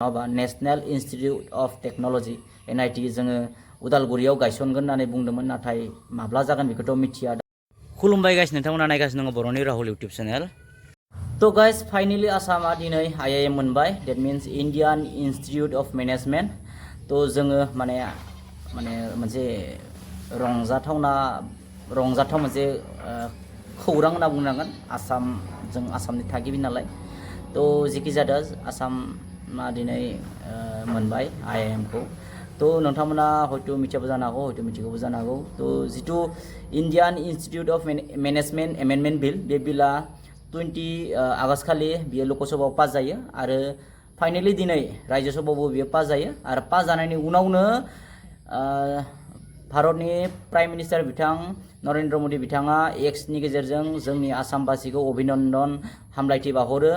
माबा national institute of technology NIT जोङो उदालगुरियाव गायसनगोन होननानै बुंदोंमोन नाथाय माब्ला जागोन बेखौथ' मिथिया। खुलुमबाय गाइस, नोंथांमोना नायगासिनो दङ बर'नि Rahul YouTube channel. So guys finally आसामा दिनै IIM मोनबाय, that means Indian institute of Management. So जोङो माने मोनसे रंजाथाव मोनसे खौरां होनना बुंनांगोन। जों आसामनि थागिबि नालाय, तो जेखि जादों आसामा दिनै मोनबाय IIM खौ। तो नोंथांमोना हयथ' मिथियाबो जानो हागौ, हयथ' मिथिगौबो जानो हागौ। तो जिथु Indian institute of management amendment bill, बे बिला 20 आगस्ट खालि बियो लकसभायाव पास जायो आरो फाइनेलि दिनै राज्यसभायावबो बियो पास जायो। आरो पास जानायनि उनावनो भारतनि प्राइम मिनिस्टार बिथां नरेन्द्र मदि बिथाङा एक्सनि गेजेरजों जोंनि आसामबासिखौ अभिनन्दन हामलायथि बाहरो।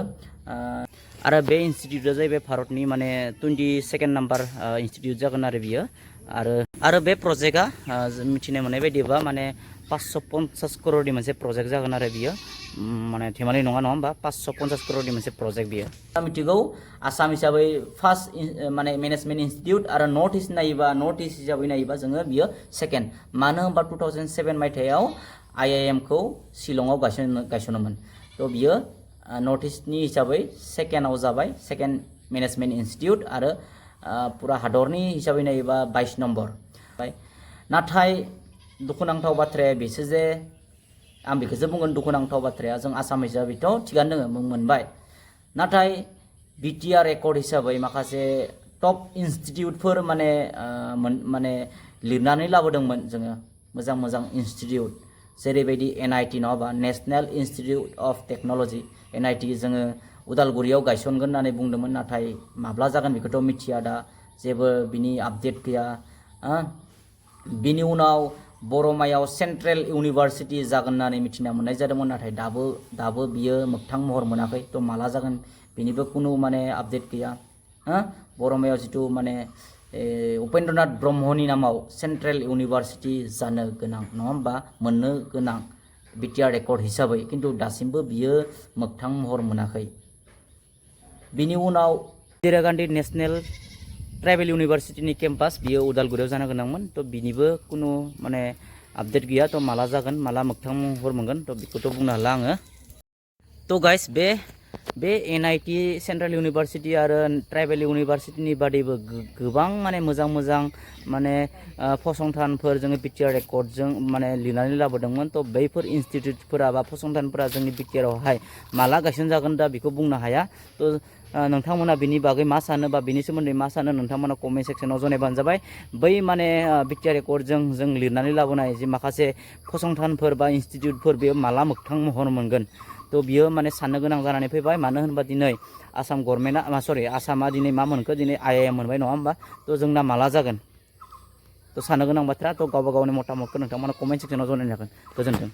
आरो बे इन्स्टिट्युटआ जाहैबाय भारतनि 22nd नाम्बार इन्स्टिट्युट जागोन आरो बियो। आरो बे प्रजेक्टआ मिथिनो मोननाय बायदिबा 550 करोड़नि मोनसे प्रजेक्ट जागोन आरो बियो, धेमालि नङा होमबा, 550 करोड़नि मोनसे प्रजेक्ट बियो। मिथिगौ आसाम हिसाबै फार्स्ट मेनेजमेन्ट इन्स्टिट्युट आरो नर्थ इस्ट हिसाबै नायोबा जोङो बियो सेकेन्ड। मानो होनबा 2007 मायथाइयाव IIM खौ शिलंआव गायसनोमोन। तो बियो नर्थ इस्टनि हिसाबै सेकेन्डआव जाबाय, सेकेन्ड मेनेजमेन्ट इन्स्टिट्युट आरो पुरा हादरनि हिसाबै नायोबा 22 नम्बर। नाथाय दुखुनांथाव बाथ्राया बेसो जे आं बेखौसो बुंगोन, दुखुनांथाव बाथ्राया जों आसाम हिसाबैथ' थिगानो दङ, मुं मोनबाय। नाथाय BTR रेकर्ड हिसाबै माखासे टप इन्स्टिट्युटफोर लिरनानै लाबोदोंमोन जोङो, मोजां इन्स्टिट्युट जेरैबायदि NIT नङाबा national institute of technology NIT जोङो उदालगुरियाव गायसनगोन होननानै बुंदोंमोन नाथाय माब्ला जागोन बेखौथ' मिथिया, दा जेबो बिनि आपडेट गैया। बिनि उनाव बरमायाव सेन्ट्रेल इउनिभार्सिटि जागोन होननानै मिथिना मोननाय जादोंमोन, नाथाय दाबो बियो मोगथां महर मोनाखै। तो माला जागोन बेनिबो कुनु आपडेट गैया। बरमायाव जिथु उपेन्द्रनाथ ब्रह्मनि नामाव सेन्ट्रेल इउनिभार्सिटि जानो गोनां नङा होमबा, मोननो गोनां BTR रेकर्ड हिसाबै, किन्तु दासिमबो बियो मोगथां महर मोनाखै। बिनि उनाव इन्दिरा गान्धी नेशनेल ट्राइबेल इउनिभार्सिटिनि केम्पास बियो उदालगुरियाव जानो गोनांमोन। तो बिनिबो कुनु आपडेट गैया। तो माला जागोन, माला मोगथां महर मोनगोन, तो बेखौथ' बुंनो हाला आङो। तो गाइस बे NIT सेन्ट्रेल इउनिभार्सिटि आरो ट्राइबेल इउनिभार्सिटिनि बादैबो गोबां मोजां फसंथानफोर जोङो BTR रेकर्डजों लिरनानै लाबोदोंमोन। तो बैफोर इन्स्टिट्युटफोरा बा फसंथानफोरा जोंनि BTR आवहाय माला गायसनजागोन दा बेखौ बुंनो हाया। तो नोंथांमोना बिनि बागै मा सानो बा बिनि सोमोन्दै मा सानो नोंथांमोना कमेन्ट सेक्सनाव जनायबानो जाबाय। बै BTR रेकर्डजों जों लिरनानै लाबोनाय जे माखासे फसंथानफोर बा इन्स्टिट्युटफोर बेयो माला मोगथां महर मोनगोन। तो बियो साननो गोनां जानानै फैबाय। मानो होनबा दिनै आसाम गभर्नमेन्टआ आसामा दिनै मा मोनखो, दिनै IIM मोनबाय नङा होमबा। तो जोंना माला जागोन, तो साननो गोनां बाथ्रा। तो गावबा गावनि मतामतखौ नोंथांमोना कमेन्ट सेक्सनाव जनायनो हागोन। गोजोन्थों।